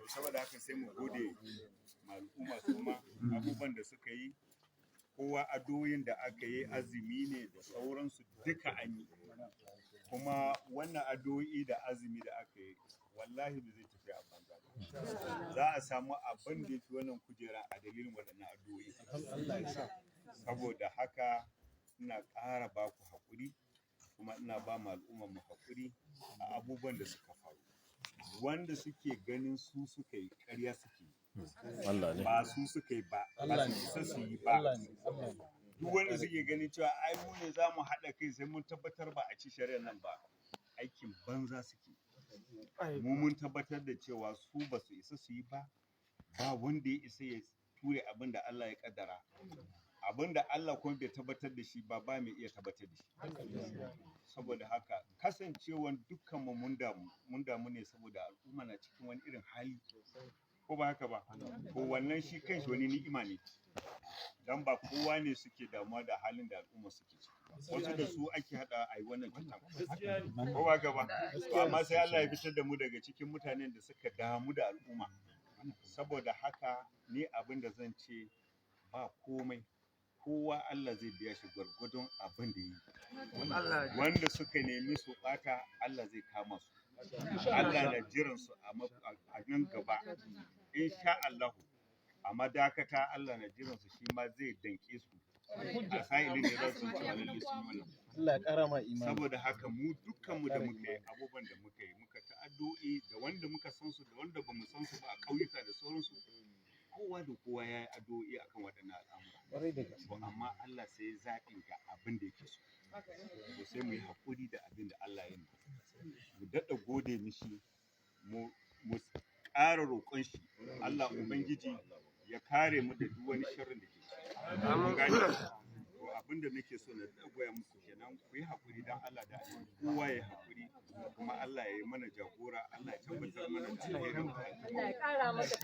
Saboda haka sai mu gode ma al'umma, su ma abubuwan da suka yi, kowa addu'o'in da aka yi, azumi ne da sauransu, duka an yi. Kuma wannan addu'o'i da azumi da aka yi, wallahi ba zai tafi a banza ba. Za a samu abin da ya fi wannan kujera a dalilin waɗannan addu'o'i. Saboda haka ina ƙara ba ku haƙuri, kuma ina ba ma al'ummar mu haƙuri a abubuwan da suka faru. Wanda suke ganin su suka yi, ƙarya suke yi. Allah ne. Ba su suka yi ba, ba su isa su yi ba. Duk wanda suke ganin cewa ai mu ne za mu haɗa kai sai mun tabbatar ba a ci shari'ar nan ba, aikin banza suke. Mu mun tabbatar da cewa su ba su isa su yi ba, ba wanda ya isa ya ture abin da Allah ya kaddara. Abin da Allah kuma bai tabbatar da shi ba, ba mai iya tabbatar da shi. Saboda haka kasancewan dukkanmu mun damu, mun damu ne saboda al'umma na cikin wani irin hali, ko ba haka ba? To, wannan shi kanshi wani ni'ima ne, dan ba kowa ne suke damuwa da halin da al'umma suke ciki ba. Wasu da su ake hada a yi wannan cutan, ko ba haka ba? To, amma sai Allah ya fitar da mu daga cikin mutanen da suka damu da al'umma. Saboda haka ni abin da zan ce, ba komai, kowa Allah zai biya shi gwargwadon abin da yi. Wanda suka nemi su bata, Allah zai kama su. Allah na jiran su a nan gaba, insha Allahu. A madakata Allah na jiran su, shi ma zai danke su a sa'ilin da za su ci lalle sun yi wannan. Allah ya ƙara ma imani. Saboda haka mu dukkanmu da muka yi abubuwan da muka yi, muka ta addu'o'i, da wanda muka san su da wanda bamu san su ba a ƙauyuka da sauransu, kowa da kowa ya yi addu'o'i akan waɗannan al'amura. Ƙwarai da gaske. To, amma Allah sai ya zaɓin ga abin da yake so. To, sai mu yi haƙuri da abin da Allah ya nufa, mu daɗa gode mishi, mu ƙara roƙon shi, Allah Ubangiji ya kare mu da duk wani sharrin da ke ciki. Mun gane? To, abin da nake so na daɗa goya muku kenan, ku yi haƙuri dan Allah da Annabi, kowa ya yi haƙuri, kuma Allah ya yi mana jagora, Allah ya tabbatar mana da alherin. Allah ya ƙara maka.